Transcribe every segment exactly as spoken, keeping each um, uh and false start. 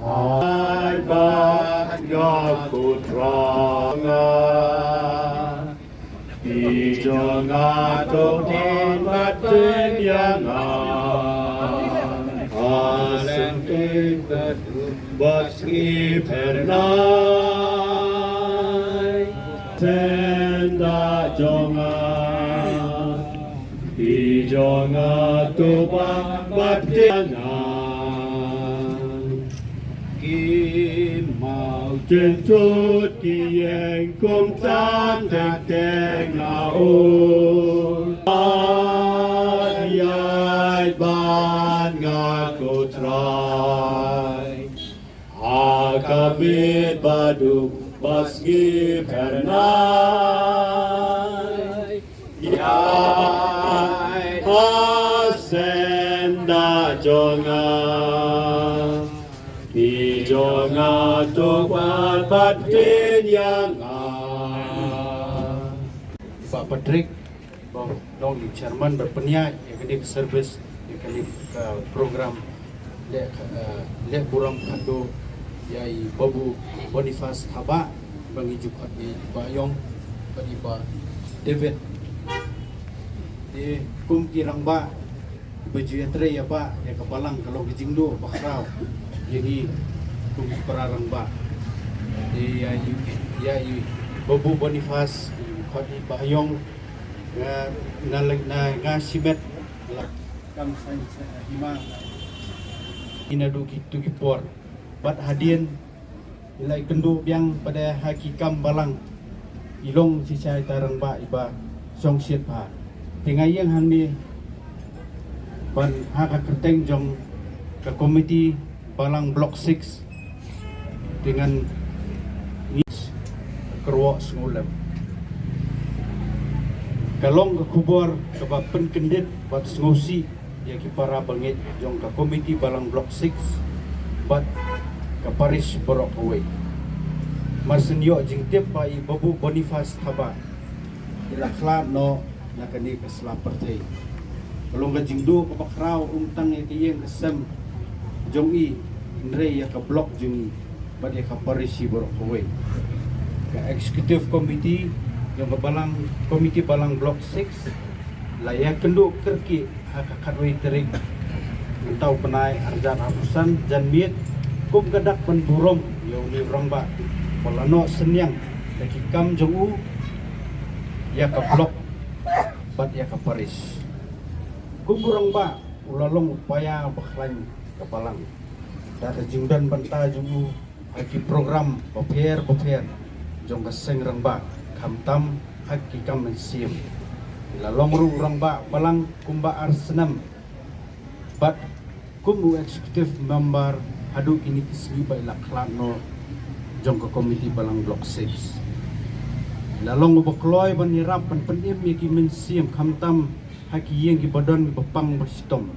Ai ba nga ko Trai nga, i jong nga to ban bat pen ïa nga. Asen te bat bas ngi pernai. Senda jong nga, i jong nga to ban bat pen ïa nga. Ki mau chen tut ki ïeng kum tang tang teng na u. Ai ai ban nga ko Trai. Ha ka miet ba duk bas ngi pernai. Ïa ha senda jong nga. Pi jong nga to ban bat pen ïa nga. Bah Patrick, ba long i chairman ba pynïaid ïa kane ka service, ïa kane ka program. Leh, eh, leh burom khadduh ïa i Babu Boniface Thabah, ba ngi ju khot ïa i Bah Ïong bad i Bah David. Te kum ki rangbah ba ju ïatrei ïa ba ïa ka balang, ka long ka jingduh bakhraw ïa ngi kum ki para rangbah. Te ïa i, ïa i Babu Boniface, i khot i Bah Ïong, nga, nga, nga, nga shimet la kam san, san, hima. Ina duh ki tu ki por. Bad hadien i la ïakynduh biang pat ha ki kam balang. I long shisha ita rangbah iba shongshit bha. Te nga ïeng hangne ban ha ka kyrteng jong ka komiti balang Block six. Te ngan ngeit kyrwoh sngewlem. Ka long ka khubor kaba pynkyndit bad sngewsih ïa ki para bangeit jong ka komiti balang Block six bad ka parish baroh kawei. Mar shen ïoh jingtip ba i Babu Boniface Thabah i la khlad noh na kane ka sla pyrthei. Ka long ka jingduh kaba khraw ym tang ïa ka ïing ka sem jong i, hynrei ïa ka block jong i bad ïa ka parish baroh kawei. Ka executive committee jong ka balang, komiti balang Block six la ïakynduh kyrkieh ha ka khatwei tarik mynta u bnai arhajar arphew san janmiet kum ka dak ban burom ïa une u rangbah ba la noh synñiang da ki kam jong u ïa ka block bad ïa ka parish. Kum u rangbah u la long u paia ba khlaiñ ka balang da ka jingdon bynta jong u ha ki program bapher bapher jong ka seng rangbah, khamtam ha ki kam mynsiem. I la long ruh u rangbah balang kumba ar snem bad kum u executive member haduh kine ki sngi ba i la khlad noh jong ka komiti balang Block six. I la long uba kloi ban ïarap ban pynim ïa ki mynsiem, khamtam ha ki ïing kiba don kiba pang ba shitom.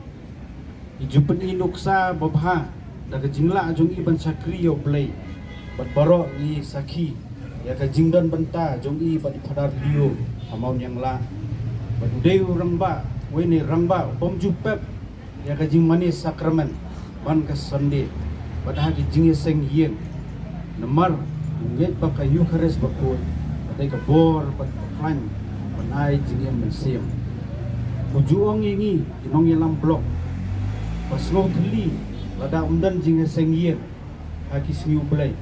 I ju pyni nuksa babha da ka jinglah jong i ban shakri ïa U Blei. Bad baroh ngi sakhi ïa ka jingdon bynta jong i bad i Phadar Leo ha Mawnianglah. Bad u dei u rangbah, uwei na ki rangbah bym ju pep ïa ka jingmane sakramen man ka Sunday bad ha ki jingïaseng ïing. Namar u ngeit ba ka Eukharist bakhuid ka dei ka bor bad ka khlaiñ ban ai jingim mynsiem. U ju ong ïa ngi ki nongïalam block ba sngew thylli lada ym don jingïaseng ïing ha ki sngi U Blei.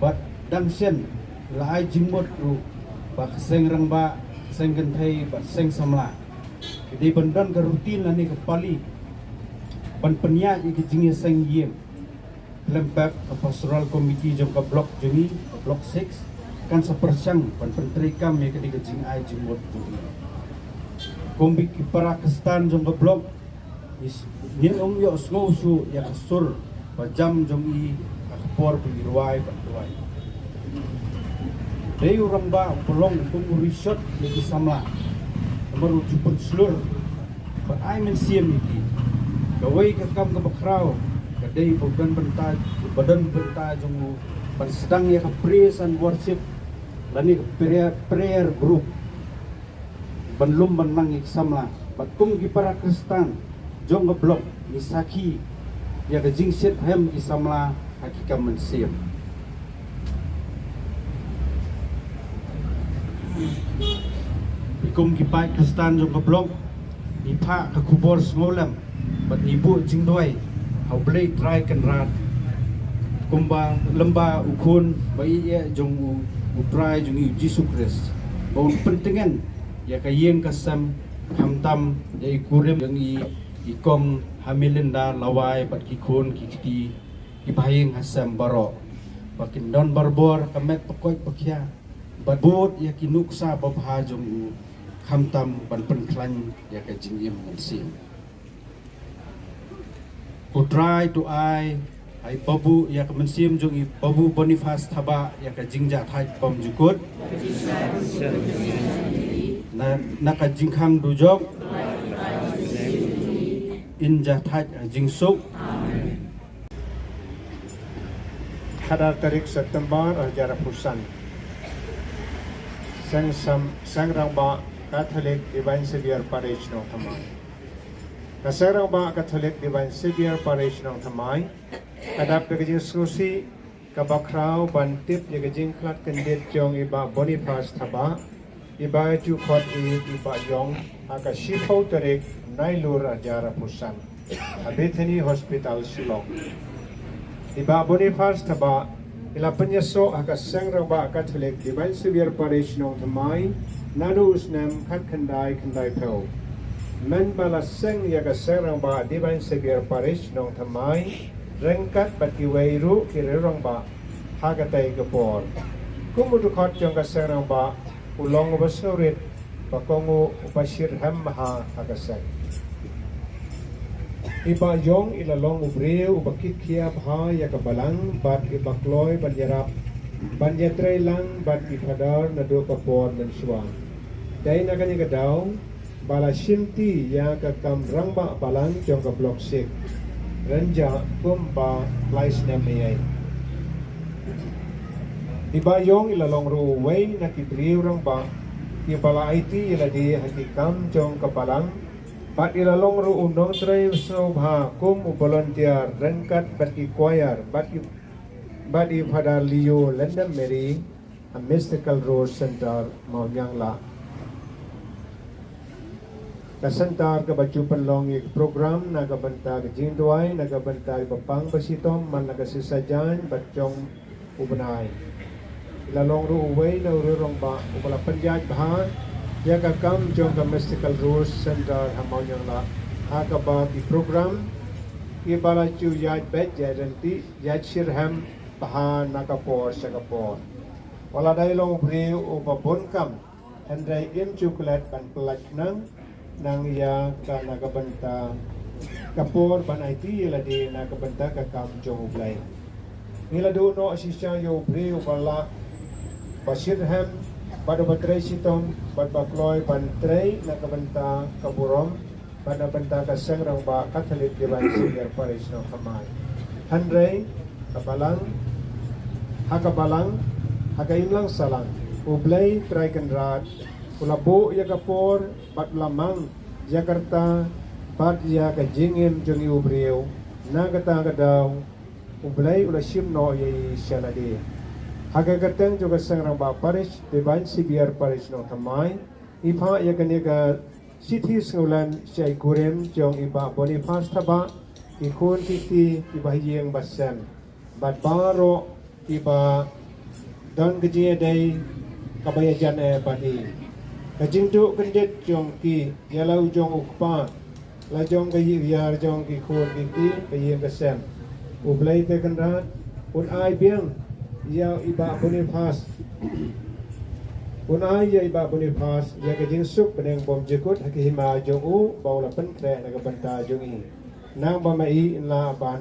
Bad dang shen la ai jingmut ruh ba ka seng rangbah, seng kynthei bad seng samla ki dei ban don ka routine lane ka pali ban pynïaid ïa ka jingïaseng ïing. Khlem pep ka Pastoral Committee jong ka Block jong ngi, ka Block six, kan sa pyrshang ban pyntreikam ïa kane ka jingai jingmut jong ngi. Kum ki para Khristan jong ka Block, ngin ym ïohsngew shuh ïa ka sur ba jam jong i ha ka por ba i rwai bad duwai. Dei u rangbah u pynlong kum u rishot ïa ki samla. Namar u ju pynshlur bad ai mynsiem ïa ki. Kawei ka kam kaba khraw ka dei ba don bynta, ba don bynta jong u ban sdang ïa ka praise and worship lane ka prayer, prayer group ban lum ban lang ïa ki samla. Bad kum ki para Khristan jong ka Block ngi sakhi ïa ka jingshitrhem ki samla ha ki kam mynsiem. Kum ki paid Khristan jong ka Block ngi phah ka khubor sngewlem bad ngi buh jingduwai ha U Blei Trai Kynrad kumba lyngba u Khun ba ïeit jong u, U Trai jong ngi U Jisu Khrist, ba un pyntngen ïa ka ïing ka sem, khamtam ïa i kurim jong i, i Kong Hermelinda Lawai bad ki khun ki kti, ki bahaïing hasem baroh, ba kin don barabor ka met ba koit ba khia bad bud ïa ki nuksa babha jong u, khamtam ban pynkhlaiñ ïa ka jingim mynsiem. U Trai to ai ha i Babu ïa ka mynsiem jong i Babu Boniface Thabah ïa ka jingjahthait bymjukut na, na ka jingkhang dujok in jahthait ha jingsuk. Khadar tarik September hajar arphew san. Seng Sam, Seng Rangbah Catholic Divine Savior Parish Nongthymmai. Ka Seng Rangbah Catholic Divine Savior Parish Nongthymmai ka dap da ka jingsngewsih kaba khraw ban tip ïa ka jingkhlad kyndit jong i Bah Boniface Thabah, i ba ju khot i, i Bah Yong, ha ka shiphew tarik Nailur hajar arphew san ha Bethany Hospital Shillong. I Bah Boniface Thabah i la pynïasoh ha ka Seng Rangbah Catholic Divine Savior Parish Nongthymmai naduh u snem khatkhyndai khyndaiphew. Mynba la seng ïa ka Seng Rangbah Divine Savior Parish Nongthymmai ryngkat bad kiwei ruh ki rangbah ha katei ka por. Kum u dkhot jong ka Seng Rangbah u long uba sngewrit, ba kohnguh, uba shitrhem bha ha ka seng. I Bah Yong i la long u briew uba kitkhia bha ïa ka Balang bad iba kloi ban ïarap ban ïatrei lang bad ki Phadar naduh ka por mynshuwa. Dei na kane ka daw ba la shimti ïa ka kam rangbah Balang jong ka Block six, rynjah kumba lai snem ïa. I Bah Yong i la long ruh uwei na ki briew rangbah kiba la aiti ïa lade ha ki kam jong ka Balang, bad i la long ruh u nongtrei sngewbha kum u volunteer ryngkat bad ki choir bad i, bad i Phadar Leo Lyndon Mary ha Mystical Rose Centre, Mawniangla. Ka centre kaba ju pynlong ïa ki program na ka bynta ka jingduwai, na ka bynta ba pang ba shitom, man la ka shisha jaiñ bad jong u bnai. I la long ruh uwei na u rangbah uba la pynjah bha ïa ka kam jong ka Mystical Rose Centre ha Mawniangla, ha kaba ki program kiba la ju ïaid beit ïaid ryntih ïaid shitrhem bha na ka por sha ka por. Wat la dei long u briew uba bun kam, hynrei im ju klet ban pyllait khnang nang ïa ka na ka bynta ka por ban aiti ïa lade na ka bynta ka kam jong U Blei. Ngi la duh noh shisha ïa u briew uba lah, ba shitrhem bad uba trei shitom bad ba kloi ban trei na ka bynta ka burom bad na bynta ka Seng Rangbah Catholic Divine Savior Parish Nongthymmai. Hynrei ka Balang, ha ka Balang, ha ka imlang sahlang, U Blei Trai Kynrad u la buh ïa ka por bad u la mang ïa ka rta bad ïa ka jingim jong ngi u briew. Na kata ka daw U Blei u la shim noh ïa i sha lade. Ha ka kyrteng jong ka Seng Rangbah Parish Divine Savior Parish Nongthymmai, i phah ïa kane ka shithi sngewlem sha i kurim jong i Bah Boniface Thabah, ki khun ki kti, ki bahaïing basem bad baroh kiba don ka jingïadei kaba ïajan eh bad i. Ka jingduh kyndit jong ki ïa la u jong u kpa, la jong ka ïiar jong ki khun ki kti, ka ïing ka sem. U Blei te Kynrad un ai biang ïa i Bah Boniface, un ai ïa i Bah Boniface ïa ka jingsuk bneng bymjukut ha ka hima jong u ba u la pynkhreh na ka bynta jong i. Nang ba ma i yn lah ban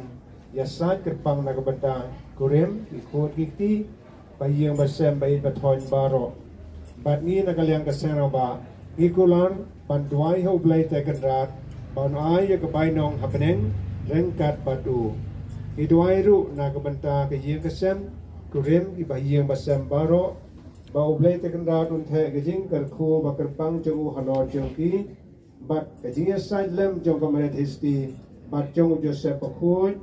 ïasaid kyrpang na ka bynta kurim, ki khun ki kti, ba ïing ba sem, ba ïeit ba thoiñ baroh. Bad ngi na ka liang ka seng rangbah ngi kular ban duwai ha U Blei te Kynrad ba un ai ïa ka bainong ha bneng ryngkat bad u. Ngi duwai ruh na ka bynta ka ïing ka sem, kurim, ki ba ïing ba sem baroh, ba U Blei te Kynrad un theh ka jingkyrkhu ba kyrpang jong u halor jong ki, bad ka jingïasaid lem jong ka Meret Histi bad jong u Joseph Bakhuid,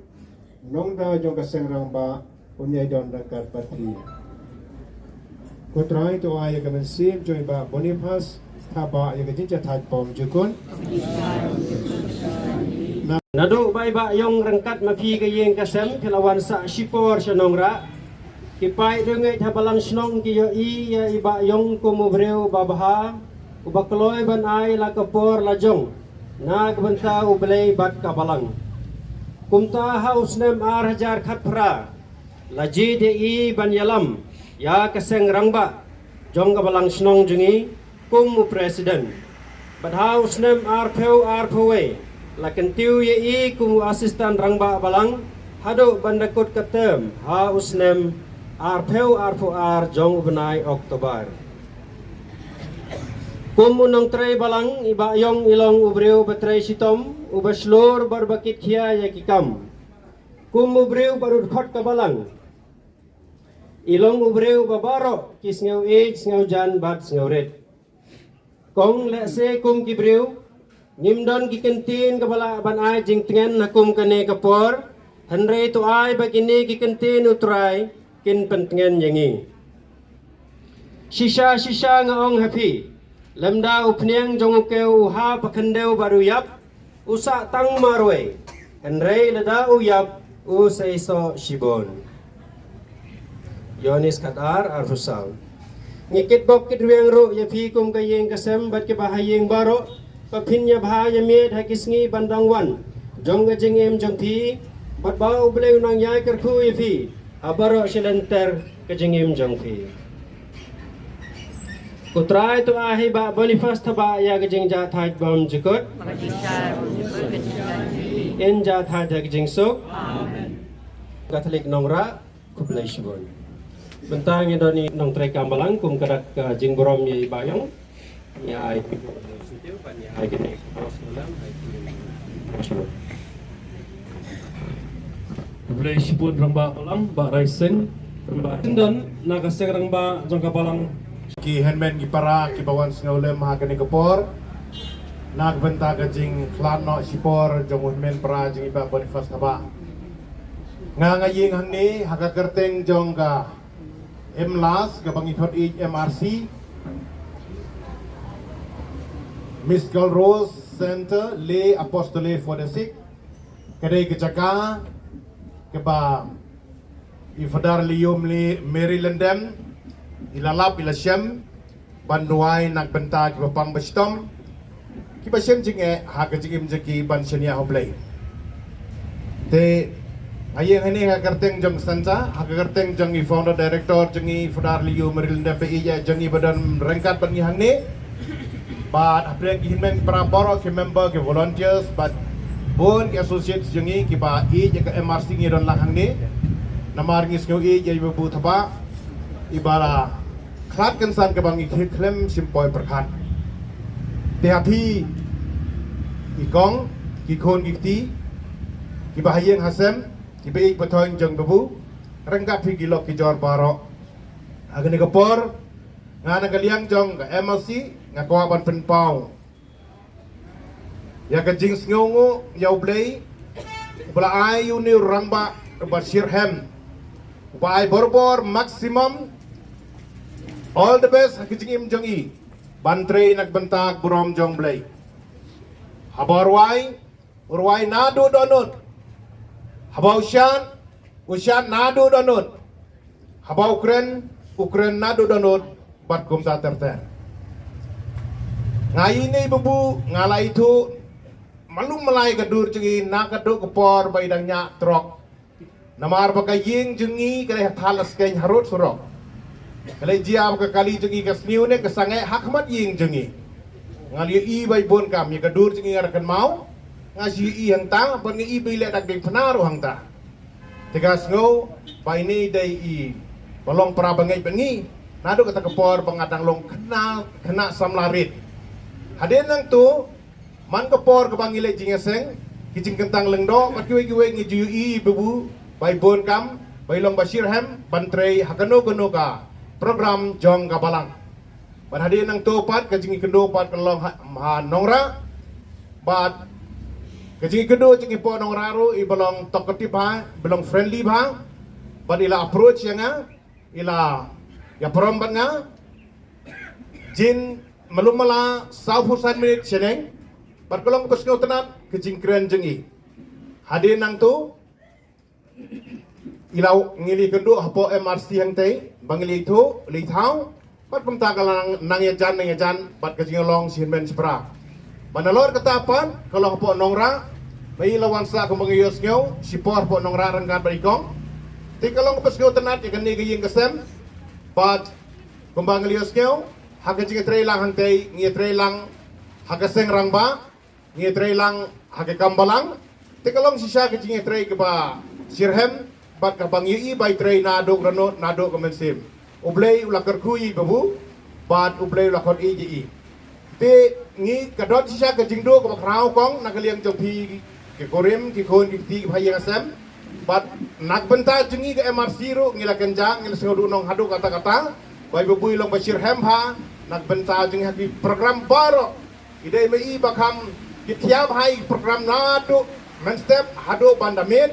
nongda jong ka seng rangbah, un ïai don ryngkat bad phi. Ko Trai, to ai ïa ka mynsiem jong i Bah Boniface Thabah ïa ka jingjahthait bymjukut. Naduh ba i Bah Ïong ryngkat ma phi ka ïing ka sem, phi la wan sah shipor sha Nongrah. Ki paid riewngeit ha balang shnong ki ïohi ïa i Bah Ïong kum u briew ba bha, uba kloi ban ai la ka por la jong na ka bynta U Blei bad ka balang. Kumta ha u snem ar hajar khatphra la jied ïa i ban ïalam ïa ka seng rangbah jong ka balang shnong jong i kum u president. Bad ha u snem arphew arphew wei la kyntiew ïa i kum u assistant rangbah balang haduh ban da kut ka term ha u snem arphew arphew ar jong u bnai October. Kum u nongtrei balang, i Bah Ïong i long u briew ba trei shitom, uba shlur bad ba kit khia ïa ki kam. Kum u briew ba rud khot ka balang, i long u briew ba baroh ki sngew ïeit, sngew jan bad sngew rit. Kong lehse kum ki briew ngim don ki kyntien kaba lah ban ai jingtngen ha kum kane ka por, hynrei to ai ba kine ki kyntien U Trai kin pyntngen ïa ngi. Shisha shisha nga ong ha phi, lymda u phniang jong u kew u hap ha khyndew bad u ïap, u sah tang marwei, hynrei lada u ïap u seisoh shibun. Ïoannis khatar arphew saw. Ngi kitbok kitrwiang ruh ïa phi kum ka ïing ka sem bad ki ba ha ïing baroh, ba phin ïa bha ïa miet ha ki sngi ban dang wan jong ka jingim jong phi, bad ba U Blei un nang ïai kyrkhu ïa phi ha baroh shi lynter ka jingim jong phi. Ko Trai, to ai ha i Bah Boniface Thabah ïa ka jingjahthait bymjukut. Yn jahthait ha ka jingsuk. Katholik Nongrah, khublei shibun. Mynta ngin don i nongtrei kam balang kum ka dak ka jingburom ïa i Bah Ïong. Ïa ai. Ai kine. Khublei shibun rangbah balang, Bah Raising, rangbah Tindon, na ka seng rangbah jong ka balang. Ki hynmen ki para ki ba wan sngewlem ha kane ka por, na ka bynta ka jingkhlad noh shipor jong u hynmen para jong i Bah Boniface Thabah. Nga nga ïeng hangne ha ka kyrteng jong ka MLAS, ka ba ngi khot ïa ka MRC, Miss Girl Rose Center, Les Apostolats for the Sick. Ka dei ka jaka kaba i Father Leo Mary Lyndem i la lap, i la shem ban duwai na ka bynta ki ba pang ba shitom, ki ba shem jingeh ha ka jingim jong ki ban shaniah ha U Blei. Te nga ïeng hangne ha ka kyrteng jong ka Santa, ha ka kyrteng jong i founder director jong i, Father Leo Mary Lyndem, bad i ïa jong i ba don ryngkat bad ngi hangne. Bad hapdeng ki hynmen ki para baroh, ki member, ki volunteers, bad bun ki associates jong ngi ki ba ïeit ïa ka MRC, ngi don lang hangne. Namar ngi sngew ïeit ïa i Bah Thabah, i ba la khlad kynsan ka ba ngi khlem shym poi pyrkhat. Te ha phi i kong, ki khun ki kti, ki ba ha ïing ha sem, ki ba ïeit ba thoiñ jong Bah, ryngkat phi ki lok ki jor baroh, ha kane ka por nga na ka liang jong ka MRC nga kwah ban pynpaw ïa ka jingsngewnguh ïa U Blei, uba la ai ïa une u rangbah uba shitrhem, uba ai barabor maximum, all the best ha ka jingim jong i ban trei na ka bynta ka burom jong U Blei. Haba u rwai, u rwai naduh dohnud. Haba u shad, u shad naduh dohnud. Haba u kren, u kren naduh dohnud, bad kumta ter ter. Nga ïa i Bah, nga la ithuh malu malai ka dur jong i na ka dur ka por ba i dang ñiah trok. Namar ba ka ïing jong ngi ka dei ha thal skein harud surok. Ka leh jia ba ka kali jong ngi ka sniew ne ka sangeh ha khmat ïing jong ngi. Nga la ïohi ba i bun kam ïa ka dur jong ngi nga da kynmaw. Nga shu ïohi hangta bad nga i ba i leh dak dei phna ruh hangta. Te ka sngew ba ine i dei i ba long para bangeit bad ngi. Naduh kata ka por ba nga dang long khynnah, khynnah samla rit. Hadien nangto, man ka por kaba ngi leit jingïaseng, ki jingkyntang lyngdoh bad kiwei kiwei ngi ju ïohi babu ba i bun kam ba i long ba shitrhem ban trei ha kano kano ka program jong ka balang. Bad hadien nangto pat ka jingïakynduh pat ka long ha, ha Nongrah. Bad ka jingïakynduh jong i hapoh Nongrah ruh i ba long talkative bha, i ba long friendly bha. Bad i la approach ïa nga, i la ïaparom bad nga. Jin malu mala sawphew san minit shaneng. Bad ka long kaba sngewtynnat ka jingkren jong i. Hadien nangto i la, ngi la ïakynduh hapoh M R C hangtei ba ngi la ïathuh, la ïathaw. Bad kumta ka la nang, nang ïajan, nang ïajan bad ka jingïalong sha hynmen shapra. Bad nalor kata pat ka long hapoh Nongrah. Ba i la wan sah kumba ngi ïohsngew shipor hapoh Nongrah ryngkat bad i kong. Te ka long kaba sngewtynnat ïa kane ka ïing ka sem. Bad kumba ngi la ïohsngew, ha ka jingïatreilang hangtei ngi ïatreilang ha ka seng rangbah, ngi ïatreilang ha ka kam balang. Te ka long shisha ka jingïatrei kaba shitrhem bad kaba ngi ïohi ba i trei naduh ranut, naduh ka mynsiem. U Blei u la kyrkhu ïa i babu bad U Blei u la khot ïa i. Te ngi, ka don shisha ka jingduh kaba khraw kong na ka liang jong phi ki kurim, ki khun, ki kti, ki bha ïing bha sem. Bad na ka bynta jong ngi ka M R C ruh ngi la kynjah, ngi la sngewduhnong haduh katta katta ba i babu i long ba shitrhem bha na ka bynta jong ngi ha ki program baroh. I dei ma i ba kham kit khia bha i program naduh mynstep haduh ban da miet.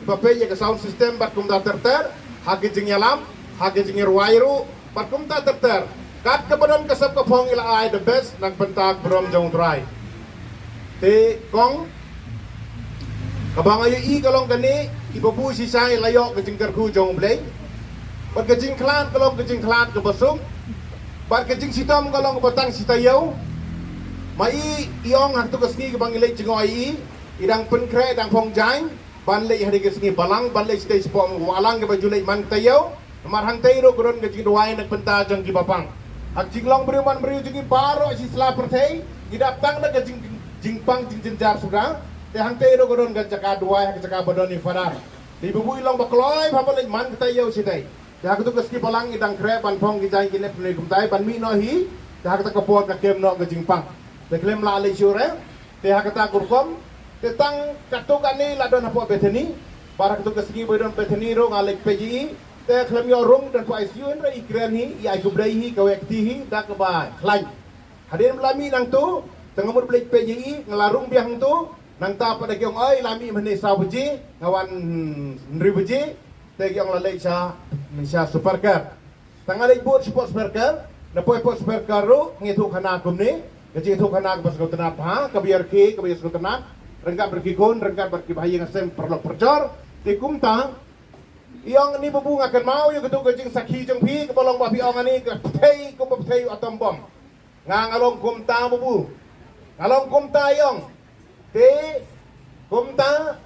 Ba peit ïa ka sound system bad kumta ter ter, ha ki jingïalam, ha ki jingïarwai ruh bad kumta ter ter. Kat kaba don ka sap ka phong i la ai the best na ka bynta ka burom jong U Trai. Te kong, kaba nga ïohi ka long kane, i babu shisha i la ïoh ka jingkyrkhu jong U Blei. Bad ka jingkhlad ka long ka jingkhlad kaba suk. Bad ka jingshitom ka long kaba tang shi taïew. Ma i, i ong ha katu ka sngi kaba ngi leit jngoh ïa i, i dang pynkhreh, i dang phong jaiñ ban leit ha kane ka sngi balang, ban leit shatei shapoh Mawkwalang kaba ju leit man ka taïew. Namar hangtei ruh ka don ka jingduwai na ka bynta jong ki bapang. Ha ka jinglong briew man briew jong ngi baroh shi sla pyrthei, ngi dap tang da ka jing, jingpang jingjynjar suda. Te hangtei ruh ka don ka jaka duwai ha ka jaka ba don i Fadar. Te i babu i long ba kloi bha ban leit man ka taïew shatei. Te ha katu ka sngi balang i dang khreh ban phong ki jaiñ ki nep ne kumta, ban mih noh hi. Te ha kata ka por ka kem noh ka jingpang. Te khlem lah leit shuh re. Te ha kata ka rukom, te tang katto katne la don hapoh Bethany. Bad ha katu ka sngi ba i don Bethany ruh nga leit peit ïa i. Te khlem ïoh rung, don hapoh I C U, hynrei i kren hi, i ai khublei hi, kawei kti hi da kaba khlaiñ. Hadien ba la mih nangto, te nga mut ba leit peit ïa i, nga la rung biang hangto. Nangta pat da ki ong, oi, la mih mynne saw baje, nga wan hynriew baje. Te ki ong la leit sha, sha Supercar. Tang nga leit bud shapoh Supercar, na poi hapoh Supercar ruh ngi ïathuh khana kumne. Ka jingïathuh khana kaba sngewtynnat bha, kaba ïarkhie, kaba ïasngewtynnat ryngkat bad ki khun, ryngkat bad ki bha ïing bha sem, paralok parajor. Te kumta i ong, ni babu, nga kynmaw ïa katu ka jingsakhi jong phi kaba long ba phi ong ani ka pyrthei kumba pyrthei u atom bom. Nga, nga long kumta babu. Nga long kumta, i ong. Te kumta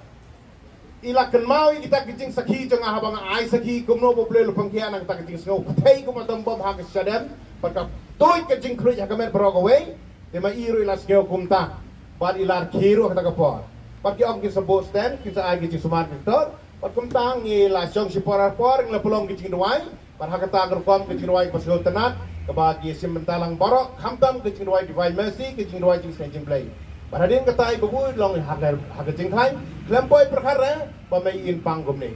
i la kynmaw ïa kita ki jingsakhi jong nga haba nga ai sakhi kumno ba U Blei u la pynkhiah na kata ka jingsngew pyrthei kum atom bom ha ka shadem. Bad ka tuid ka jingkhluit ha ka met baroh kawei. Te ma i ruh i la sngew kumta. Bad i la rkhie ruh ha kata ka por. Bad ki ong kin sa bud stand, kin sa ai ki jingsumar ki ktor. Bad kumta ngi la shong shipor ar por, ngi la pynlong ki jingduwai. Bad ha kata ka rukom ka jingduwai kaba sngewtynnat kaba ki shim bynta lang baroh, khamtam ka jingduwai Divine Mercy, ka jingduwai jingsneng jingblei. Bad hadien kata i babu i long ha ka, ha ka jingkhlaiñ, khlem poi pyrkhat re ba ma i in pang kumne.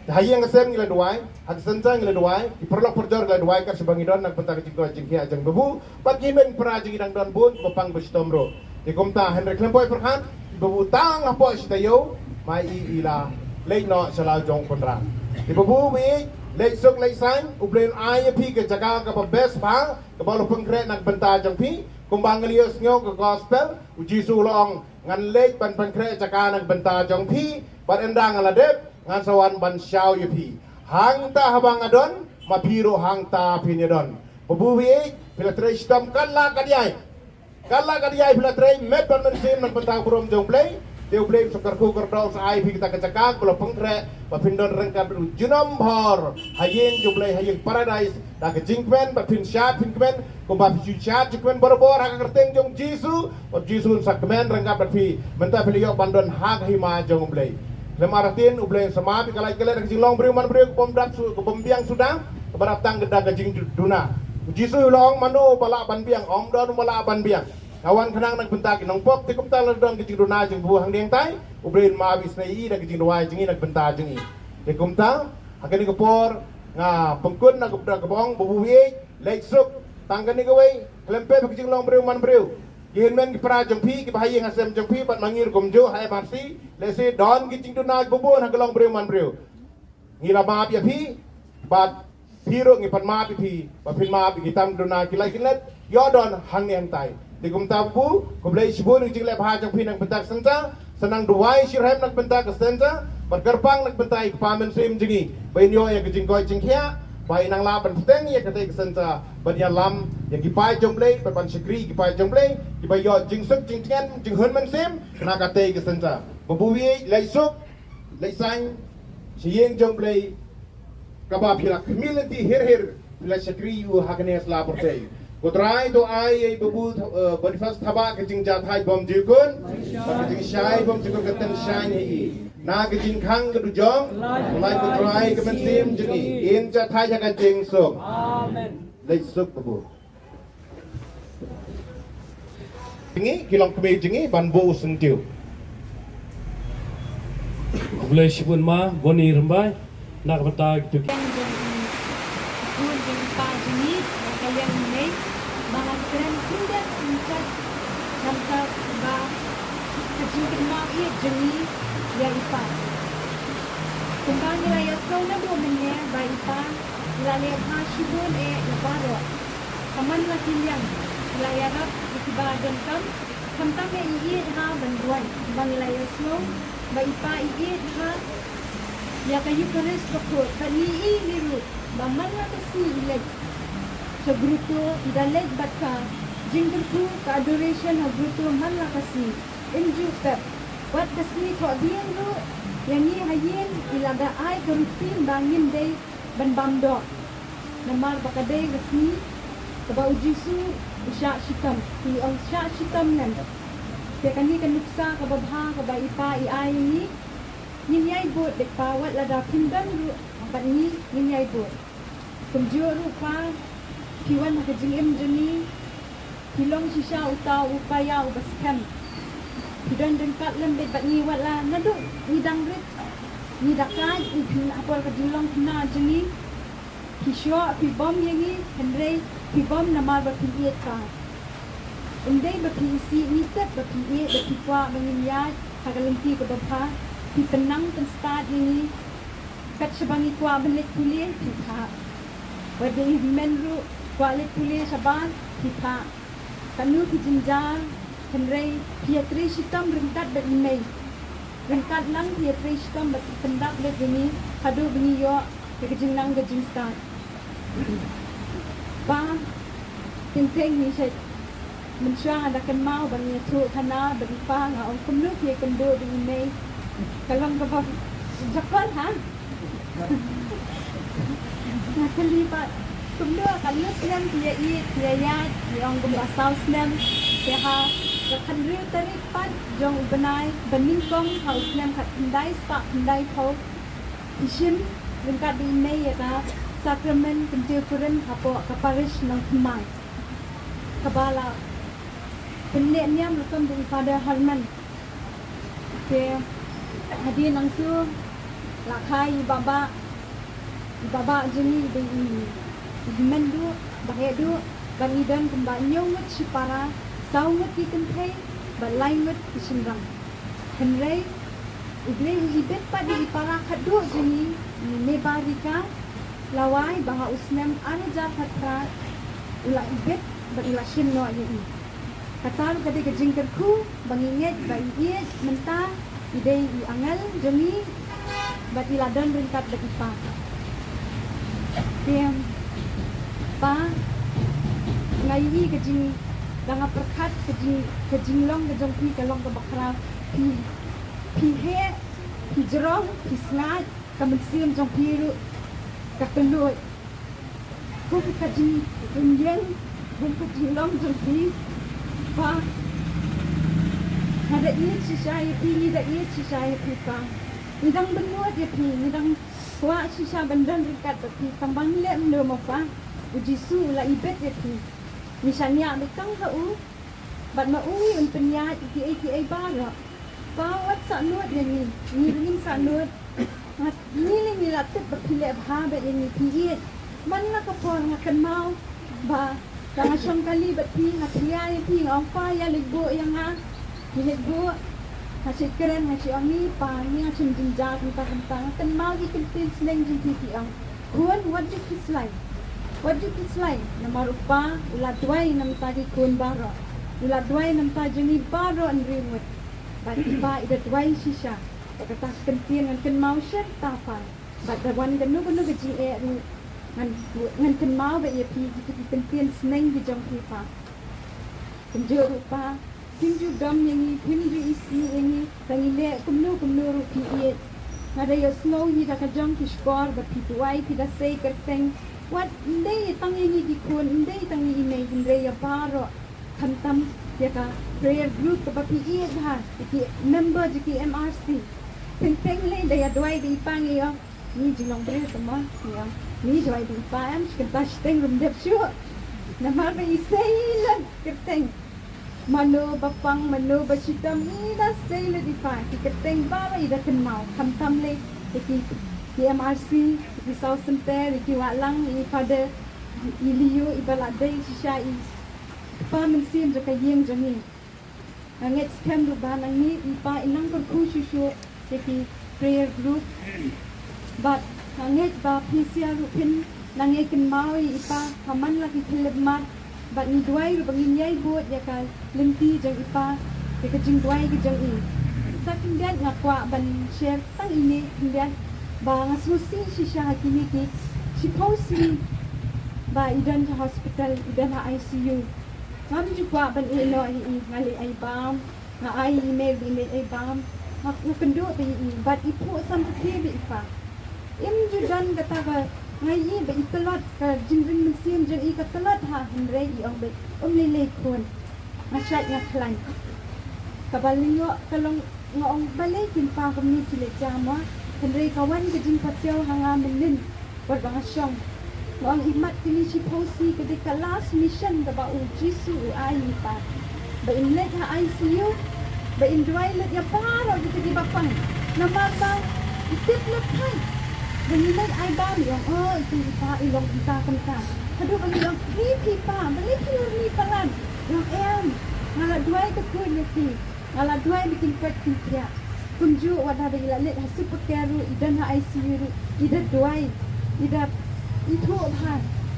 Te ha ïing ha sem ngi la duwai, ha ka synshar ngi la duwai, ki paralok parajor ngi la duwai kat shaba ngi don na ka bynta ka jingduwai jingkhiah jong babu. Bad ki hynmen para jong ngi dang don bun kiba pang ba shitom ruh. Te kumta hynrei khlem poi pyrkhat, i babu tang hapoh shi taïew ma i i la leit noh sha la u jong u Kynrad. Te babu, ba ïeit, leit suk leit saiñ, U Blei un ai ïa phi ka jaka kaba best bha kaba u la pynkhreh na ka bynta jong phi. Kumba ngi la ïohsngew ka gospel, U Jisu u la ong, ngan leit ban pynkhreh jaka na ka bynta jong phi. Bad ynda nga la dep, ngan sa wan ban shaw ïa phi. Hangta haba nga don, ma phi ruh hangta phin ïa don. Babu, ba ïeit, phi la trei shitom kat la kat ïai. Kat la kat ïai phi la trei met bad mynsiem na ka bynta ka burom jong U Blei. Te U Blei un sa kyrkhu kyrdoh, un sa ai phi kata ka jaka kaba la pynkhreh ba phin don ryngkat bad u junom bhor ha ïing jong U Blei, ha ïing paradise, da ka jingkmen ba phin shad phin kmen, kumba phi ju shad ju kmen barabor ha ka kyrteng jong U Jisu, ba U Jisu un sa kmen ryngkat bad phi. Mynta phi la ïoh ban don ha ka hima jong U Blei. Lem artatien U Blei un sa map ïa ka lait ka let ha ka jinglong briew man briew ka bym dap su, ka bym biang suda, kaba dap tang da ka jingduna. U Jisu u la ong, mano ba lah ban biang? Ym don ba lah ban biang. Ka wan khnang na ka bynta ki nongpop, te kumta la don ka jingduna jong U Blei hangne hangtai, U Blei un map isynei ïa i da ka jingduwai jong i na ka bynta jong i. Te kumta ha kane ka por nga pynkut na ka bynta kaba ong, Babu Ïeit, leit suk. Tang kane kawei, khlem pep ha ka jinglong briew man briew. Ki hynmen ki para jong phi kiba ha ïing ha sem jong phi bad ma ngi ruh kumjuh ha M R C, lehse don ki jingduna kiba bun ha ka long briew man briew. Ngi la map ïa phi, bad phi ruh ngi pan map ïa phi, ba phin map ïa ki tam duna ki lait ki let, ïoh don hangne hangtai. Te kumta Babu, khublei shibun ïa ka jingleh bha jong phi na ka bynta ka synta, sa nang duwai shitrhem na ka bynta ka synta, bad kyrpang na ka bynta ïa ka Kpa Mynsiem jong ngi, ba in ïoh ïa ka jingkoit jingkhiah, ba in nang lah ban bteng ïa katei ka synta, ban ïalam ïa ki paid jong U Blei, bad ban shakri ïa ki paid jong U Blei, kiba ïoh jingsuk jingtngen, jinghun mynsiem na katei ka synta. Babu Ïeit, leit suk, leit saiñ sha ïing jong U Blei, kaba phi la khmih lynti hir hir, phi la shakri ïa u ha kane ka sla pyrthei. Ko Trai to ai ïa i Babu, eh, Boniface Thabah ka jingjahthait bymjukut, bad ka jingshai bymjukut, ka tynshai ïa i na ka jingkhang ka dujok. Ko Trai ka mynsiem jong i in jahthait ha ka jingsuk. Amen. Leit suk Babu. Jong ngi, ki longkmie jong ngi ban buh u syntiew. Khublei shibun ma Boni Rymbai na ka bynta kito ki. Jong i khun jong i pa jong ngi, ka liang i mei, ba ngan kren khyndiat khyndiat, namar ba ka jingkynmaw ïeit jong ngi ïa i pa. Kumba ngi la ïasngew naduh mynne ba i pa i la leh bha shibun eh ïa baroh. Ka man la ki liang, i la ïarap ïa kiba donkam, khamtam ïa i ïeit ha ban duwai. Ba ngi la ïasngew ba i pa i ïeit ha ïa ka Eucharist bakhuid, bad ngi i ngi ruh ba man la ka sngi i leit sha grotto, i da leit bad ka jingkyrkhu ka adoration ha grotto man la ka sngi. Im ju pep, wat ka sngi thohdieng ruh, ïa ngi ha ïing i la da ai ka routine ba ngin dei ban bam doh. Namar ba ka dei ka sngi kaba u Jisu u shah shitom, i ong shah shitom lem. Te kane ka nuksa kaba bha kaba i pa i ai ïa ngi, ngin ïai bud dei pa, wat lada phim don ruh bad ngi, ngin ïai bud. Kumjuh ruh pa, phi wan ha ka jingim jong ngi, phi long shisha uta u paia uba skhem. Phi don ryngkat lem bad ngi wat la naduh ngi dang rit, ngi da kait, ngi phi ha por ka jinglong khynnah jong ngi. Phi shoh, phi bom ïa ngi, hynrei phi bom namar ba phi ïeit pa. Ym dei ba phi isih, ngi tip ba phi ïeit, ba phi kwah ba ngin ïaid ha ka lynti kaba bha. Phi pynnang pynstad ïa ngi. Kat shaba ngi kwah ban leit pule, phi phah. Wat dei i hynmen ruh kwah leit pule shabar, phi phah. Katno ki jynjar, hynrei phi ïatrei shitom ryngkat bad i mei. Ryngkat lang phi ïatrei shitom bad phi pyndap leit ïa ngi haduh ba ngi ïoh ïa ka jingnang ka jingstad. Pa, teng teng ngi shait mynshuwa nga da kynmaw ba ngi ïathuh khana bad i pa, nga ong kumno phi ïakynduh da i mei. Ka long kaba jakor ha. Nga kylli pat kumno, katno snem phi ïa ïeit, phi ïa ïaid, i ong kumba saw snem. Te ha ka khathynriew tarik pat jong u bnai ba nyngkong ha u snem khatkhyndai spah khyndaiphew, phi shim ryngkat bad i mei ïa ka sakramen kyntiew kurim hapoh ka parish Nongthymmai, kaba la pynneh niam rukom da i Father Herman. Te hadien nangtu la kha i Bah Bah, i Bah Bah jong ngi i dei i hynmen duh, ba heh duh, ba ngi don kumba hynñiew ngut shipara, saw ngut ki kynthei bad lai ngut ki shynrang. Hynrei U Blei u ibit pat ïa i para khatduh jong ngi, i Meba Rika Lawai, ba ha u snem ar hajar khatphra u la ibit bad u la shim noh ïa i. Kata ruh ka dei ka jingkyrkhu ba ngi ngeit ba i ïeit mynta i dei i angel jong ngi bad i la don ryngkat bad i pa. Te pa, nga ïohi ka jing, da nga pyrkhat ka jing, ka jinglong ka jong phi ka long kaba khraw. Phi Phi heh, phi jrong, phi sngaid, ka mynsiem jong phi ruh ka kylluid. Kum ka jingïeng, kum ka jinglong jong phi, Pa. Nga da ïeit shisha ïa phi, ngi da ïeit shisha ïa phi, Pa. Ngi dang bynnud ïa phi, ngi dang kwah shisha ban don ryngkat bad phi, tang ba ngi leh kumno mo, Pa. U Jisu u la ibit ïa phi. Ngi shaniah beit tang ha u. Bad ma u un pynïaid ïa kiei kiei baroh. Pa, wat sahnud ïa ngi, ngi ruh ngin sahnud. Ngi lei ngi la tip ba phi leh bha bad ïa ngi, phi ïeit. Man la ka por nga kynmaw ba nga shong kali bad phi, nga khia ïa phi, nga ong, Pa, ïa leit buh ïa nga. Ngi leit buh. Nga shait kren, nga shait ong, ngi Pa, ngi nga shim jynjar kumta kumta. Nga kynmaw ki kyntien sneng jong phi, phi ong, khun, wat ju khuslai. Wat ju khuslai. Namar u Pa u la duwai na bynta ki khun baroh. U la duwai na bynta jong ngi baroh, hynriew ngut. Bad i Pa i da duwai shisha. Bad kata ka kyntien ngan kynmaw shisha, Pa. Bad da wan kano kano ka jingeh ruh, ngan, ngan kynmaw bad ïa phi kito ki kyntien sneng ki jong phi, Pa. Kumjuh ruh, Pa, phim ju dom ïa ngi, phim ju isih ïa ngi, tang ngi leh kumno kumno ruh phi ïeit. Nga da ïohsngew hi da ka jong ki shkor ba phi duwai, phi da sei kyrteng. Wat ym dei tang ïa ngi ki khun, ym dei tang ïa i mei, hynrei ïa baroh. Khamtam ïa ka prayer group kaba phi ïeit bha, ïa ki member jong ki M R C. Teng teng lei da ïa duwai da i Pa ngi ïoh. Ngi jinglong briew tama ngi ïoh. Ngi duwai da i Pa em, shi kynta shiteng ruh ym dep shuh. Namar ba i sei lut kyrteng. Mano ba pang, mano ba shitom, i da sei lut i Pa. Ki kyrteng baroh i da kynmaw. Khamtam lei ïa ki, ki M R C, ïa ki saw center, ïa ki wah lang, ïa i Father, i Leo, i ba la dei shisha i kpa mynsiem jong ka ïing jong ngi. Nga ngeit skhem ruh ba nangne i Pa i nang kyrkhu shuh shuh ïa ki prayer group. Bad nga ngeit ba phi sha ruh phin nang ïai kynmaw ïa i Pa ha man la ki khyllipmat. Bad ngi duwai ruh ba ngin ïai bud ïa ka lynti jong i Pa, ïa ka jingduwai ka jong i. Sa khyndiat nga kwah ban share tang ine khyndiat ba nga sngewsih shisha ha kine ki shiphew sngi ba i don ha hospital, i don ha I C U. Ngam ju kwah ban ïeh noh ïa i, nga leit ai bam, nga ai email ba i leit ai bam. Nga, nga kynduh ba ïa i, bad i phuh sam pyrthei ba i Pa. Im ju don kata ka, nga ïohi ba i tlot, ka jingring mynsiem jong i ka tlot ha, hynrei i ong ba um lei lei khun. Nga shait nga khlaiñ. Kaba lyngngoh ka long, nga ong balei kin Pa kumne ki leit jam wa, hynrei ka wan ka jingpasiaw ha nga mynnin. Bad ba nga shong, nga ong i mat kine shiphew sngi ka dei ka last mission kaba u Jisu u ai ïa i Pa. Ba in leit ha I C U, ba in duwai leit ïa baroh kita kiba pang. Namar ba i tip lehkai ba ngi leit ai bam, i ong, oh, ito i Pa i long kumta kumta. Haduh ba ngi ong, phi phi Pa, balei phi lorni palat? I ong, em, nga la duwai ka khun ïa phi. Nga la duwai ba kin koit kin khiah. Kumjuh wat haba i la leit ha Super Care ruh, i don ha I C U ruh, i da duwai, i da ithuh bha,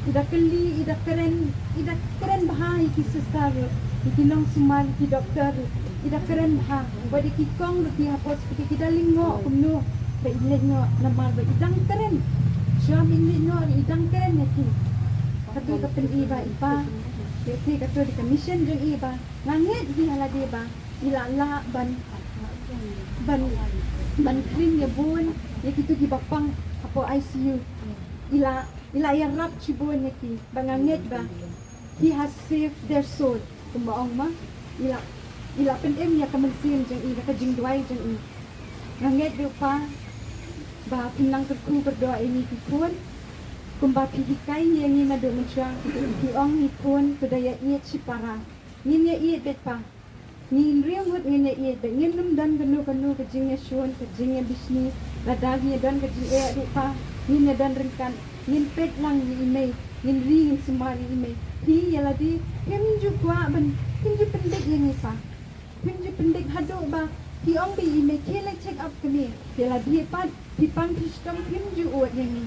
i da kylli, i da kren, i da kren bha ïa ki sister ruh, ïa ki nongsumar, ïa ki doktor ruh, i da kren bha. Wat ïa ki kong ruh ki ha hospital ki da lyngngoh kumno ba i leit noh namar ba i dang kren. Shuwa ba i leit noh ruh i dang kren ïa ki. Kato ka pyni ba i Pa, lehse kato dei ka mission jong i ba nga ngeit hi ha lade ba i la lah ban, ban, ban khring ïa bun ïa kito kiba pang hapoh I C U. I la, i la ïarap shibun ïa ki ba nga ngeit ba he has saved their soul. Kumba ong ma, i la, i la pynim ïa ka mynsiem jong i da ka jingduwai jong i. Nga ngeit ruh Pa ba phin nang kyrkhu kyrdoh ïa ngi ki khun. Kumba phi hikai ïa ngi naduh mynshuwa, phi ong ngi khun to da ïa ïeit shipara. Ngin ïa ïeit beit Pa. Ngi hynriew ngut ngin ïa ïeit beit, ngin ym don kano kano ka jingïashun, ka jingïabishni. Lada ngin ïa don ka jingeh ruh Pa, ngin ïa don ryngkat, ngin peit lang ïa i mei, ngin ri ngin sumar ïa i mei. Phi ïa lade phim ju kwah ban, phim ju pyndik ïa ngi Pa. Phim ju pyndik haduh ba phi ong ba i mei khie leit check up kane. Ïa lade pat phi pang phi shitom phim ju ud ïa ngi.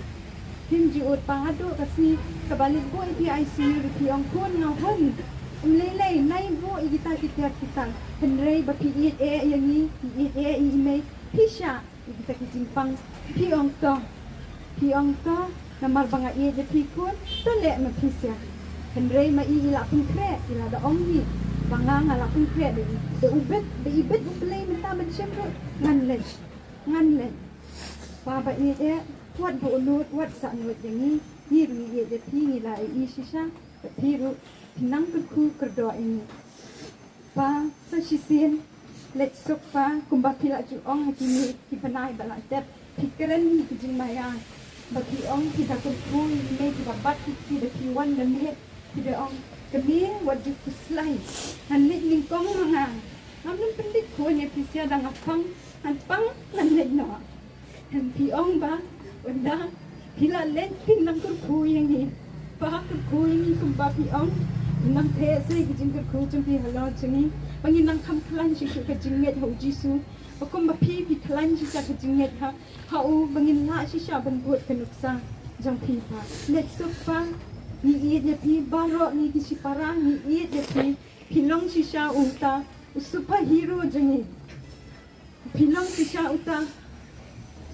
Phim ju ud Pa, haduh ka sngi kaba leit buh ïa phi I C U ruh phi ong khun nga hun. Ym lei lei nai buh ïa kita ki tiar ki tar. Hynrei ba phi ïeit eh ïa ngi, phi ïeit eh ïa i mei, phi shah ïa kita ki jingpang. Phi ong to, phi ong to, namar ba nga ïeit ïa phi khun, to leh ma phi sha. Hynrei ma i i la pynkhreh, i la da ong hi. Ba nga nga la pynkhreh da i, da u bit, da i bit u Blei mynta ban shim ruh ngan leit. Ngan leit. Pa ba ïeit eh, wat buh nud, wat sah nud ïa ngi. Ngi ruh ngi ïeit ïa phi, ngi la ïohi shisha ba phi ruh phi nang kyrkhu kyrdoh ïa ngi. Pa, sa shisien, leit suk pa, kumba phi la ju ong ha kine ki bnai ba la dep, phi kren ïa ki jingmaïa. Ba phi ong phi da kyrkhu ïa i mei, phi da bat ïa phi da phi wan da miet, phi da ong, kmie wat ju khuslai. Ngan leit nyngkong ma nga. Ngam lum pynleit khun ïa phi, sha dang nga pang, ngan pang, ngan leit noh. Phi ong ba ynda phi la leit phin nang kyrkhu ïa ngi. Pa, kyrkhu ïa ngi kumba phi ong. Phin nang theh sa ïa ki jingkyrkhu jong phi halor jong ngi, ba ngin nang kham khlaiñ shuh shuh ka jingngeit ha u Jisu. Ba kumba phi, phi khlaiñ shisha ka jingngeit ha, ha u, ba ngin lah shisha ban bud ka nuksa jong phi pa. Leit suk pa. Ngi ïeit ïa phi baroh, ngi ki shipara ngi ïeit ïa phi. Phi long shisha uta u superhero jong ngi. Phi long shisha uta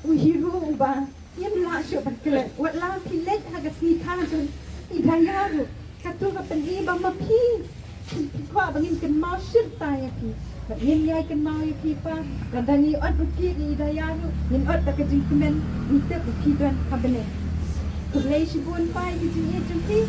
u hero uba ngim lah shuh ban klet. Wat la phi leit ha ka sngi tha jong i Daya ruh, kato ka pyni ba ma phi, phi kwah ba ngin kynmaw shirta ïa phi. Ba ngin ïai kynmaw ïa phi pa, lada ngi ot ruh ïa i Daya ruh, ngin ot da ka jingkmen, ngi tip ba phi don ha bneng. Khublei shibun pa ïa ka jingïeit jong phi.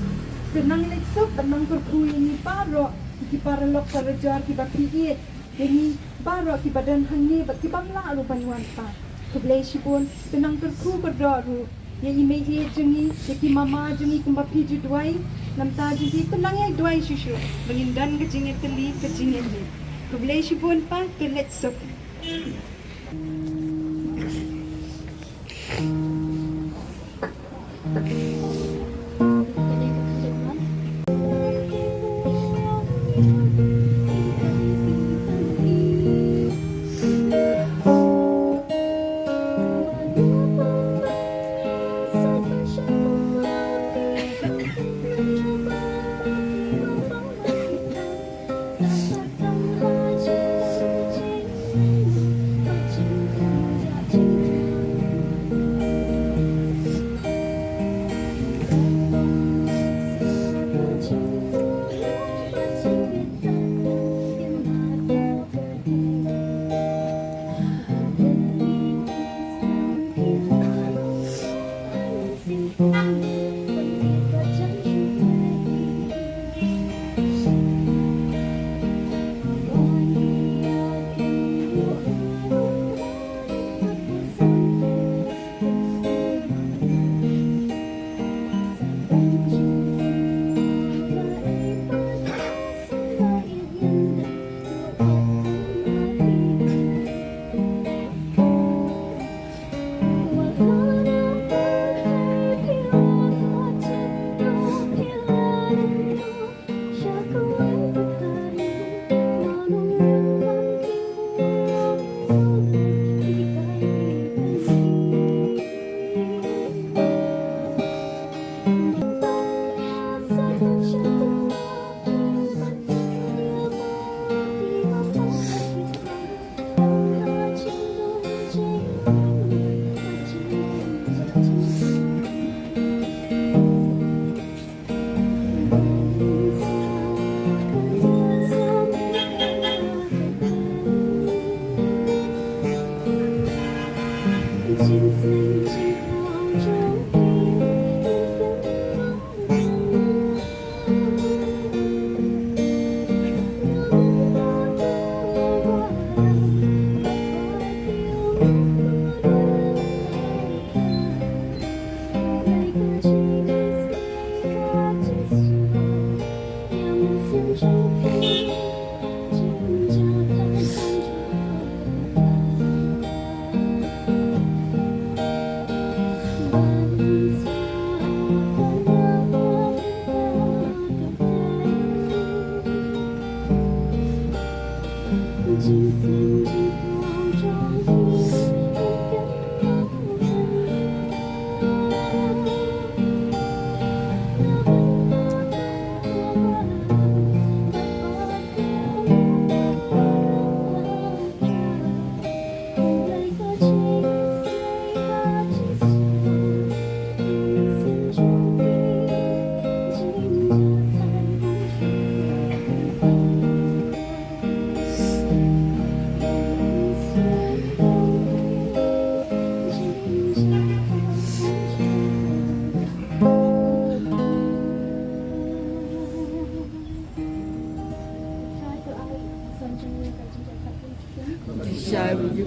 Te nang leit suk bad nang kyrkhu ïa ngi baroh, ïa ki paralok parajor kiba phi ïeit. Ïa ngi baroh kiba don hangne bad kibym lah ruh ban wan pa. Khublei shibun, te nang kyrkhu kyrdoh ruh ïa i mei ïeit jong ngi, ïa ki mama jong ngi kumba phi ju duwai. Namar jong ki, te nang ïai duwai shuh shuh ba ngin don ka jingïatylli, ka jingïaid. Khublei shibun pa, te leit suk.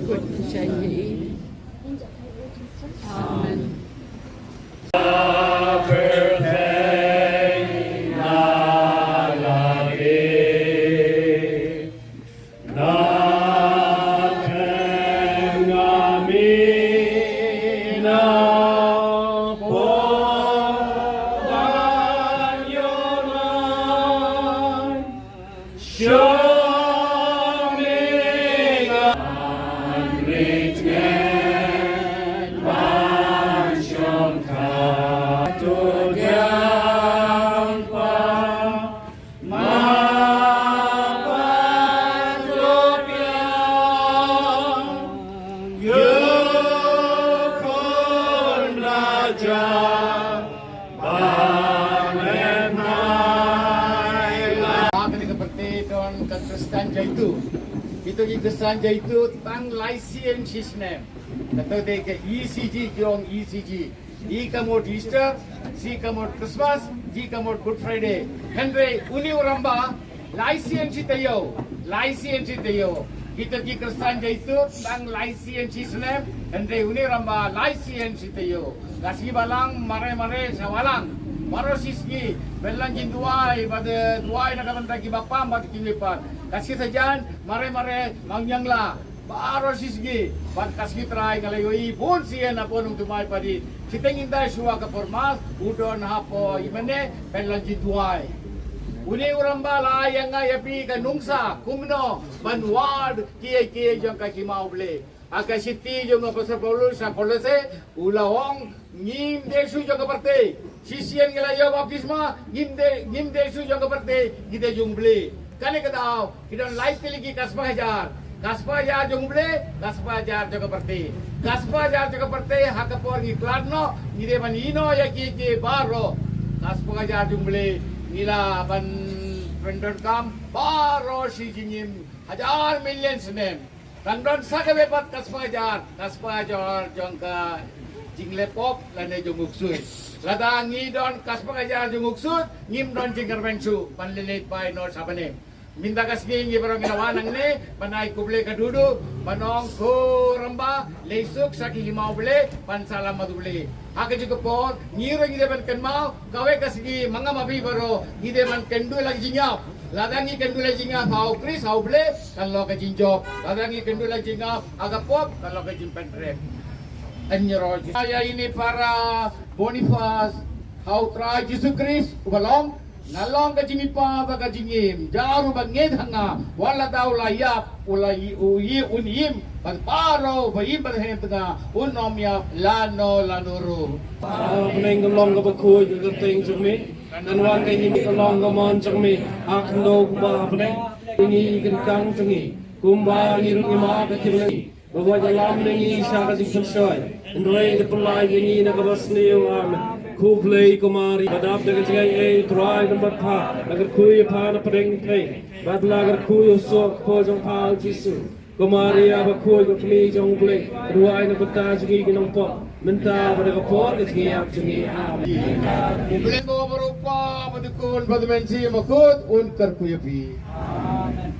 Amen. Kane ka pyrthei don ka Khristan jaitu. Kita ki Khristan jaitu tang lai sien shi snem. Kata te ka E C G jong E C G. Ji ka mut Easter, ji ka mut Christmas, ji ka mut Good Friday. Hynrei une u Rangbah lai sien shi taïew, lai sien shi taïew. Kita ki Khristan jaitu tang lai sien shi snem, hynrei une u Rangbah lai sien shi taïew. Ka sngi Balang mareh mareh sha Balang. Baroh shi sngi ban leit jingduwai, bad duwai na ka bynta ki bapam bad ki mihpat. Ka sngi Saitjaiñ mareh mareh Mawniangla. Baroh shi sngi, bad ka sngi Trai nga la ïohi bun sien hapoh Nongthymmai Pari. Shiteng ngin dei shuwa ka por Mass, u don hapoh Imane, ban leit jingduwai. Une u Rangbah la ai ïa nga ïa phi ka nuksa, kumno ban wad kiei kiei jong ka hima U Blei. Ha ka shithi jong u Apostol Paulus sha Kolosse, u la ong, ngim dei shuh jong ka pyrthei. Shisien ngi la ïoh baptisma, ngim dei, ngim dei shuh jong ka pyrthei, ngi dei jong U Blei. Kane ka daw, ki don lai tylli ki ka spah hajar. Ka spah hajar jong U Blei, ka spah hajar jong ka pyrthei. Ka spah hajar jong ka pyrthei, ha ka por ngi khlad noh, ngi dei ban ïehnoh ïa kiei kiei baroh. Ka spah hajar jong U Blei, ngi lah ban pyndonkam baroh shi jingim hajar million snem. Tang don sa kawei pat ka spah hajar, ka spah hajar jong ka jingleh pop lane jong u ksuid. Lada ngi don ka spah hajar jong u ksuid, ngim don jingkyrmen shuh ban leit leit bai noh sha bneng. Mynta ka sngi ngi baroh ngi la wan hangne ban ai khublei ka duh duh, ban ong ko Rangbah, leit suk sha ki hima U Blei, ban salam bad U Blei. Ha kajuh ka por ngi ruh ngi dei ban kynmaw, kawei ka sngi ma nga ma phi baroh ngi dei ban kynduh la ka jingïap. Lada ngi kynduh la ka jingïap ha U Khrist, ha U Blei, kan long ka jingjop. Lada ngi kynduh la ka jingïap ha ka pop, kan long ka jingpynrem. Ïa ine i para Boniface ha U Trai Jisu Khrist uba long, nga long ka jingmihpat bad ka jingim. Jar uba ngeit ha nga, wat la da u la ïap, u la i-, u ï-, un im bad baroh ba im bad ha tnga, un ym ïap lano lano ruh. Bneng ka long kaba khuid ka kyrteng jong me, kan wan ka hima ka long ka mon jong me ha khyndew kumba ha bneng. Ngi ka kyrteng jong ngi kumba ngi ruh ngi map ïa ki bneng ba wad ïalam na ngi sha ka jingpynshoi, hynrei da pynlait ïa ngi na kaba sniew. Amen. Khublei ko Mari, ba dap da ka jingaiei, U Trai u don bad pha. La kyrkhu ïa pha na pdeng ki kmie, bad la kyrkhu ïa u soh ka kpoh jong pha u Jisu. Ko Maria bakhuid, ko Kmie jong U Blei, duwai na ka bynta jong ngi ki nongpop, mynta bad ha ka por ka jingïap jong ngi. Amen. U Blei uba baroh Kpa bad U Khun bad U Mynsiem Bakhuid un kyrkhu ïa phi. Amen.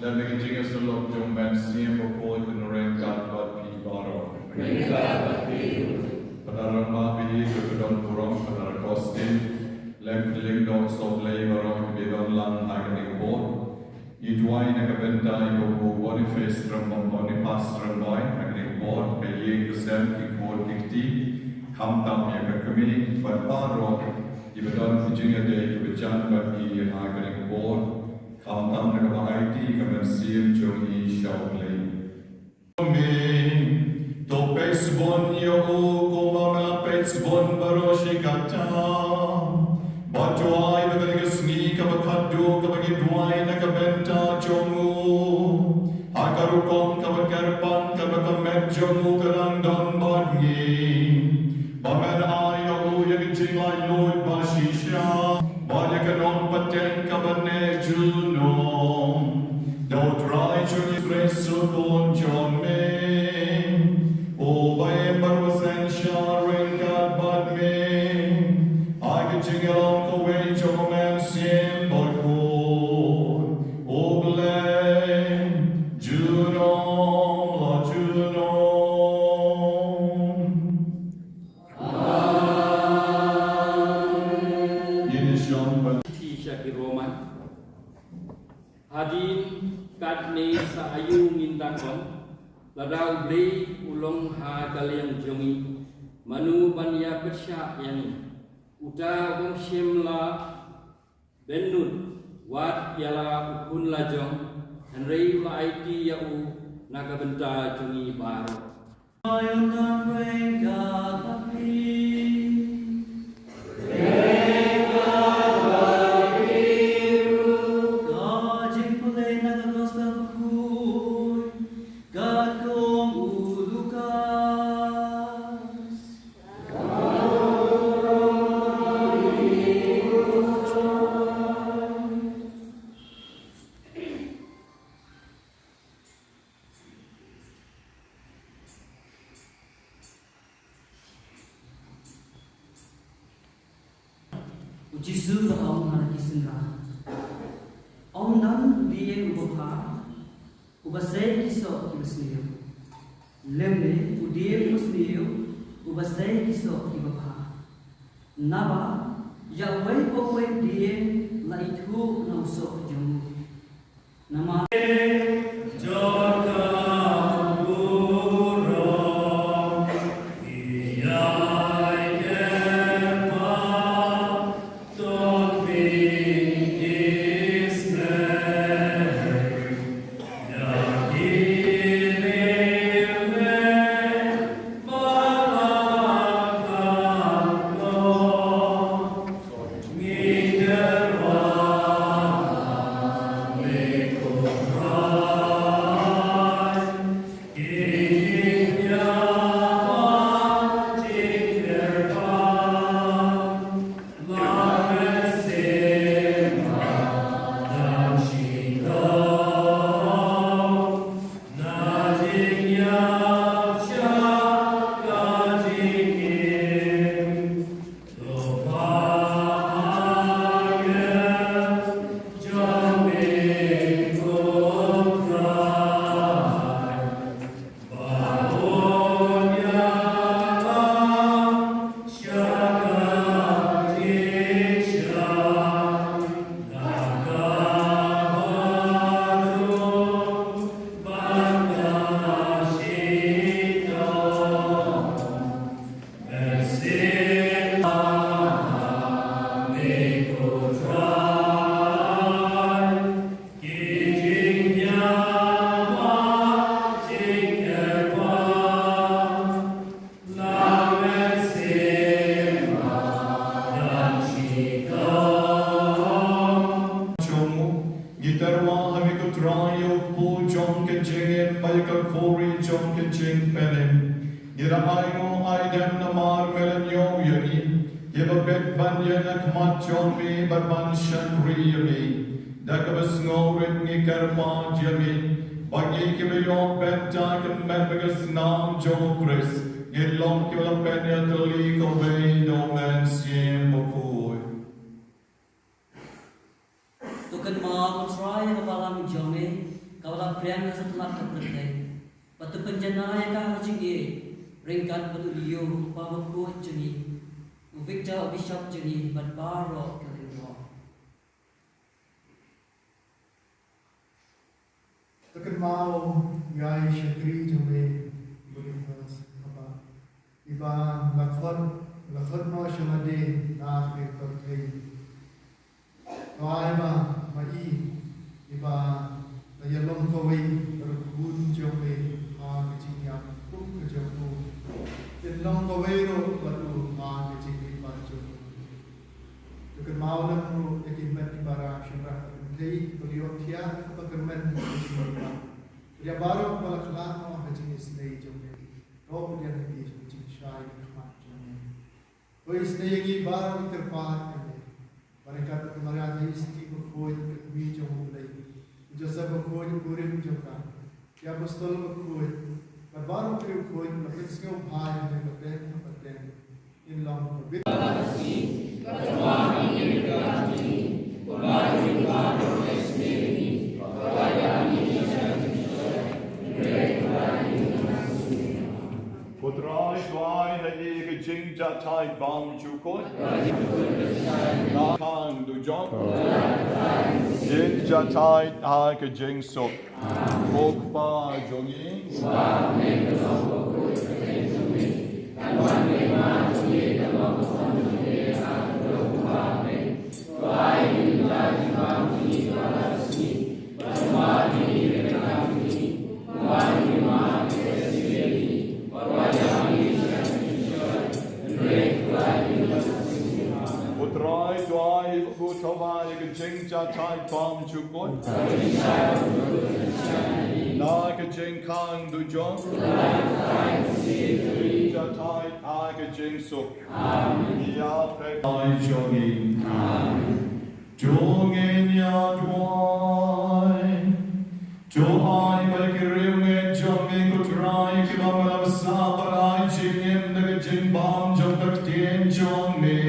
Lem ïa ka jingïasyllok jong u Mynsiem Bakhuid un ryngkat bad phi baroh. Ryngkat bad phi. Para rangbah, phi ki ba don burom, para Khristan, lem ki lyngdoh sohblei baroh kiba don lang ha kane ka por. Ngi duwai na ka bynta ïa u Boniface Rymbai, Boniface Rymbai, ha kane ka por, ka ïing ka sem, ki khun ki kti, khamtam ïa ka kmie bad baroh kiba don ki jingïadei kiba jan bad ngi ha kane ka por. Khamtam na kaba aiti ka mynsiem jong ngi sha U Blei. Me, to peit bun ïa u kumba me la peit bun baroh shi katta. Bad duwai ba kane ka sngi kaba khadduh kaba ngi duwai na ka bynta jong u, ha ka rukom kaba kyrpang kaba ka met jong u ka dang don bad ngi. Ba men ai ïa u ïa ka jinglaitluid ba shisha, bad ïa ka nongpyntip kaba neh junom. Da U Trai jong ngi Khrist u Khun jong me, uba im bad u synshar ryngkat bad me, ha ka jingïalong kawei jong U Mynsiem Bakhuid, U Blei junom la junom. Ngin ïa shong ban. Shithi sha ki Roman. Hadien katne sa aïu ngin dang ong, lada U Blei u long ha ka liang jong ngi, mano ban ïa pyrshah ïa ngi? Uta u bym shym la bynnud, wat ïa la u khun la jong, hynrei u la aiti ïa u na ka bynta jong ngi baroh. Ka jingpule na ka Gospel Bakhuid katkum u Lukas. U Jisu u la ong ha ki synran, ong, nang u dien uba bha, uba sei ki soh kiba sniew. Lymne u dien uba sniew, uba sei ki soh kiba bha. Naba ïa uwei pa uwei u dien la ithuh na u soh jong u. Namar Ngi tyrwa ha me ko Trai ïa u kpu jong ka jingim bad ïa ka khuri jong ka jingpynim. Ngi la ainguh aidem namar me la ñiew ïa ngi, ïa ba bit ban ïeng ha khmat jong me bad ban shakri ïa me. Da kaba sngewrit ngi kyrpad ïa me, ba ngi kiba ïoh bynta ka met bad ka snam jong u Khrist, ngin long kiba la pynïatylli kawei da u Mynsiem Bakhuid. To kynmaw ko Trai ïa ka balang jong me, Ka pyrthei, bad to pynjanai ïa ka ha ka jingïeit, ryngkat bad u Leo u kpa bakhuid jong ngi, u Victor u bishop jong ngi, bad baroh ki lyngdoh. To kynmaw ïa i shakri jong me Boniface Khabah, iba la khot, la khot noh sha lade na ka pyrthei. To ai ba ma i iba la ïalong kawei bad u khun jong me ha ka jingïap kum ka jong u, in long kawei ruh bad u ha ka jingïap jong u. To kynmaw lang ruh ïa ki met kiba rah shynrang, ki kynthei kiba ïohthiah, kiba kyrmen ha ka jingïap. Ïa baroh ba la khlad noh ha ka jingisynei jong me, to pdiang ïa ki ha ka jingshai khmat jong me. Ko isynei ïa ngi baroh, ngi kyrpad ïa me. Bad ryngkat bad ka Maria Theisotti bakhuid, ka kmie jong U Blei, u Joseph bakhuid, u kurim jong ka, ki apostol bakhuid, bad baroh ki riewkhuid, la pynsngewbha ïa me pateng pateng. In long ka bit. Ko Trai, to ai ha ngi ka jingjahthait bymjukut, na ka khang dujok, jingjahthait ha ka jingsuk. Ko Kpa jong ngi. Ko Trai, to ai ha ngi ka jingjahthait bymjukut, na ka jingkhang dujok, jingjahthait ha ka jingsuk. Ïa pyrthei jong ngi. To ngin ïa duwai. To ai ba ki riewngeit jong me, ko Trai, kiba me la bsa bad ai jingim da ka jingbam jong ka ktien jong me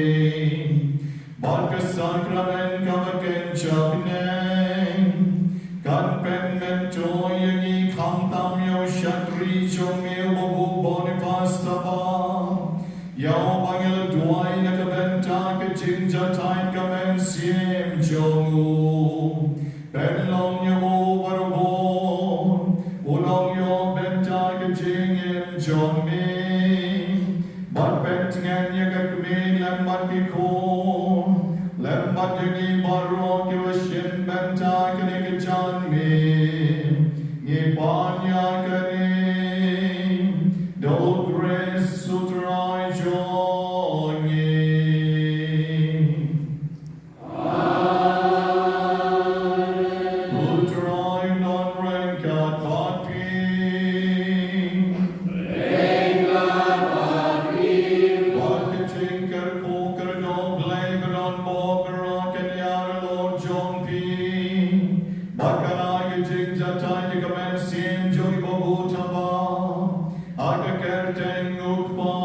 bad ka sakramen kaba kynja bneng, kan pynmyntoi ïa ngi khamtam ïa u shakri jong me, u Babu Boniface Khabah, ïa uba ngi la duwai na ka bynta ka jingjahthait ka mynsiem jong u. Pynlong ïa u barabor, u long ïa u bynta ka jingim jong me. Bad pyntngen ïa ka kmie lem bad ki khun, lem bad ïa ngi baroh kiba shim bynta kane ka jingim. Ngi pan ïa kane da u Khrist u Trai jong ngi. U Trai un don ryngkat bad phi. Bad ka jingkyrkhu kyrdoh Blei ba don bor baroh kan ïar halor jong phi. Bad kan ai ka jingjahthait ïa ka mynsiem jong i Babu Khabah, ha ka kyrteng u Kpa,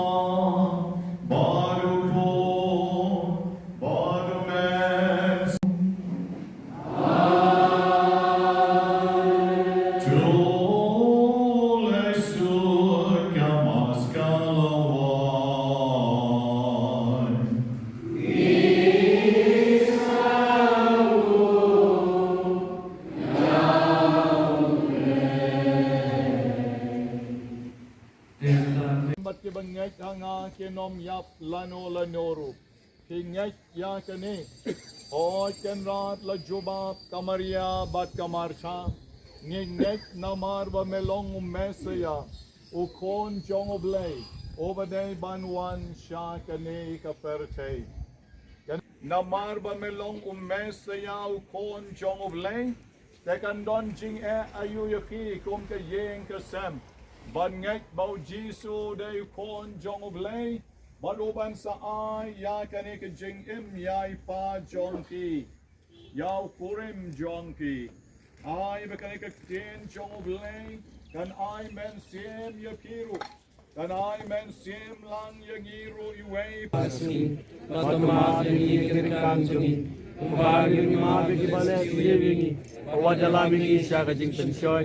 bad u Khun, bad u Mynsiem. To leit suk ka Mass ka la wan. Bad kiba ngeit ha nga kin ym ïap lano lano ruh. Phi ngeit ïa kane? Hooid, Kynrad la jubab ka Maria bad ka Martha. Ngi ngeit namar ba me long u Messaïah, u Khun jong U Blei, uba dei ban wan sha kane ka pyrthei. Namar ba me long u Messaïah, u Khun jong U Blei, te kan don jingeh aïu ïa phi kum ka ïing ka sem ban ngeit ba u Jisu u dei u Khun jong U Blei, bad u ban sa ai ïa kane ka jingim ïa i pa jong phi, ïa u kurim jong phi. Ai ba kane ka ktien jong U Blei kan ai mynsiem ïa phi ruh. Kan ai mynsiem lang ïa ngi ruh iwei pa. Bad to map ïa ngi ki ryngkang jong ngi, kumba ngi map ïa kiba leh kylliang ïa ngi. Wat ïalam ïa ngi sha ka jingpynshoi,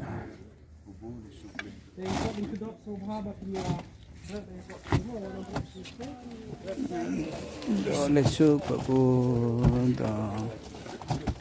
Dok le suk ba ku dok.